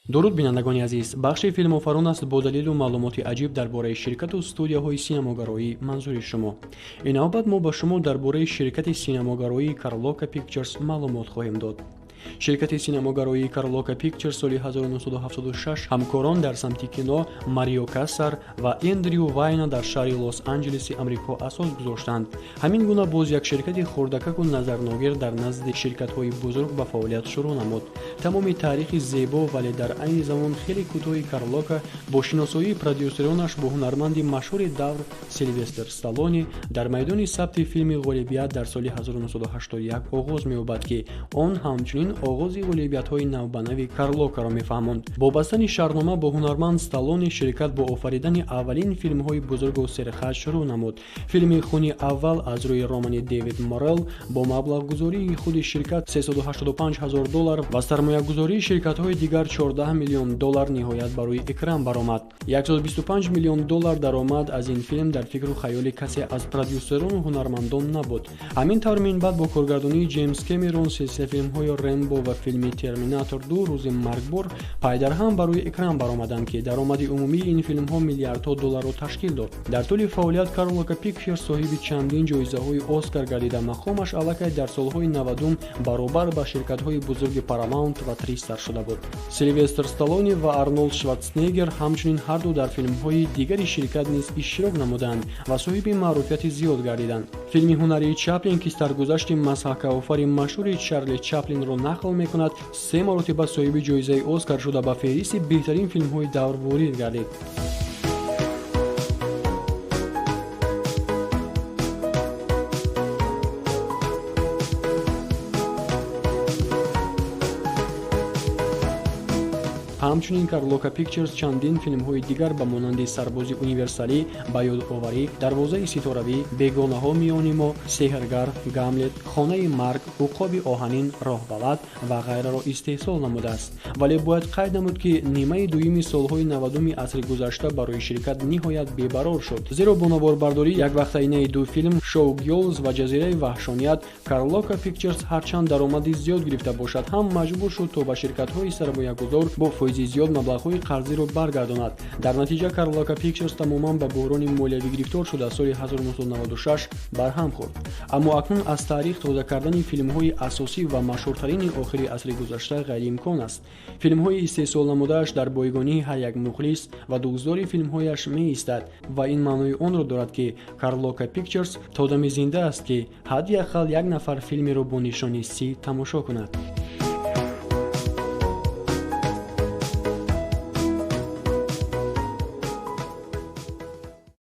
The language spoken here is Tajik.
Дуруд, бинандагони азиз. Бахши филмофарон аст бо далелу маълумоти аҷиб дар бораи ширкату студияҳои синамогароӣ манзури шумо. Ин навбат мо ба шумо дар бораи ширкати синамогароии Карлока Pictures маълумот хоҳем дод. Ширкати синамогароии Карлока Pictures соли 1976 ҳамкорон дар самти кино Марио Кассар ва Эндрю Вайна дар шаҳри Лос-Анҷелеси Амрико асос гузоштанд. Ҳамин гуна боз як ширкати хурдакаку назарногир дар назди ширкатҳои бузург ба фаъолият шурӯъ намуд. Тамоми таърихи зебо, вале дар айни замон хеле кӯтоҳи Карлока бо шиносоии продюсеронаш бо ҳунарманди машҳури давр Силвестр Сталлони дар майдони сабти филми «Ғолибият» дар соли 1981 оғоз меёбад, ки он ҳамчунин оғози ғолибиятҳои навбанави Карлокаро мефаҳмонд. Бо бастани шартнома бо ҳунарманд Сталлони, ширкат бо офаридани аввалин филмҳои бузургу серхарҷ шурӯъ намуд. Филми «Хуни аввал» аз рӯи романи Дэвид Морелл бо маблағгузории худи ширкат 385 ҳазор доллар ва сармоягузории ширкатҳои дигар 14 миллион доллар ниҳоят ба рӯи экран баромад. 125 миллион доллар даромад аз ин филм дар фикру хаёли касе аз продюсерону ҳунармандон набуд. Ҳамин тавр, минбаъд бо коргардонии Ҷеймс Кэмерон силсила филмҳои «Рэмбо» ва филми «Терминатор 2: Рӯзи маргбор» пайдарҳам ба рӯи экран баромаданд, ки даромади умумии ин филмҳо миллиардҳо долларро ташкил дод. Дар тӯли фаъолият Карлока Pictures соҳиби чандин ҷоизаҳои Оскар гардида, мақомаш аллакай дар солҳои 90-ум баробар ба ширкатҳои бузурги Paramount ва Тристар шуда буд. Силвестр Сталлони ва Арнолд Шварценеггер ҳамчунин ҳарду дар филмҳои дигари ширкат низ иштирок намуданд ва соҳиби маъруфияти зиёд гардиданд. Филми ҳунарии «Чаплин», ки саргузашти масхакаофари машҳури Чарли Чаплинро нақл мекунад, се маротиба соҳиби ҷоизаи Оскар шуда, ба феҳристи беҳтарин филмҳои давр ворид гардид. Ҳамчунин Карлока Pictures чандин филмҳои дигар ба монанди «Сарбози универсалӣ», «Ба ёдоварӣ», «Дарвозаи ситоравӣ», «Бегонаҳо миёни мо», «Сеҳргар», «Гамлет», «Хонаи марг», «Уқоби оҳанин», «Роҳбалад» ва ғайраро истеҳсол намудааст. Вале бояд қайд намуд, ки нимаи дуюми солҳои 90-уми асри гузашта барои ширкат ниҳоят бебарор шуд, зеро бо наворбардории яквақтаинаи ду филм «Шоу-Гёрлз» ва «Ҷазираи ваҳшоният» Карлока Pictures ҳарчанд даромади зиёд гирифта бошад ҳам, маҷбур шуд, то ба ширкатҳои сармоягузор бо фоизи зиёд маблағҳои қарзиро баргардонад. Дар натиҷа Карлока Pictures тамоман ба буҳрони молиявӣ гирифтор шуда, соли 1996 барҳам хӯрд. Аммо акнун аз таърих тоза кардани филмҳои асосӣ ва машҳуртарини охири асри гузашта ғайриимкон аст. Филмҳои истеҳсол намудааш дар бойгонии ҳар як мухлис ва дӯстдори филмҳояш меистад ва ин маънои онро дорад, ки Карлока Pictures то дами зинда аст, ки ҳадди ақал як нафар филмеро бо нишони Си тамошо кунад.